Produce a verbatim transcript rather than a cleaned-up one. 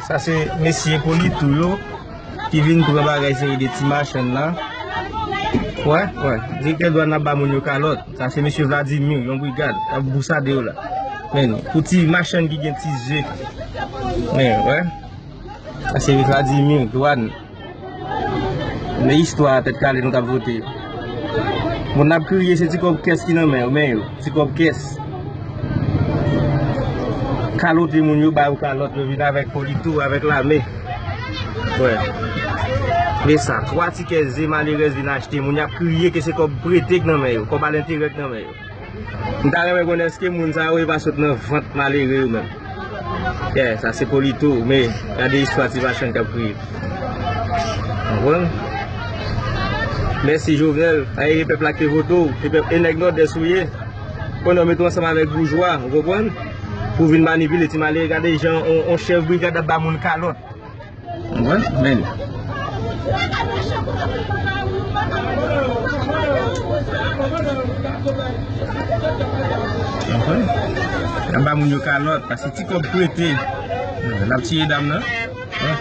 Sa se mesye Polito yo ki vin pran bagay seri de ti machann la. Wè, wè. Direktè dwàn ap ba moun yo kalòt. Sa se mesye Vladimir, yon brigad, k ap bousade yo la. Men, pou ti machann ki gen ti ze. Men, wè. Sa se Vladimir, dwàn. Men istwa a, tèt kale nou t ap vote yo. Moun ap kriye, se ti kòb kès ki nan men yo, men yo, ti kòb kès. Kalote moun yo, ba yo kalòt, yo vin avèk Polito, avèk lame. Wè. Men sa, twa tikè ze malerèz vin achte, moun y ap kriye ke se kòb prete k nan men yo, kòb a lenterè k nan men yo. M ta renmen konnen èske moun sa yo e pa sot nan vant malere yo menm. Yeah, sa se Polito, men gade istwa ti machann k ap kriye. Konprann? Mèsi Jovenel, a e pèp la ki te vote w, e pèp e nèg Nòdès ou ye. Konnen w mete w ansanm avèk boujwa, ou konprann? Pou vin manipile ti malere, gade jan on, on chèf brigad ap ba moun kalòt. Wè, men. Anba moun yo kalòt, paske ti kòb prete. L ap tiye dam nan. Wè.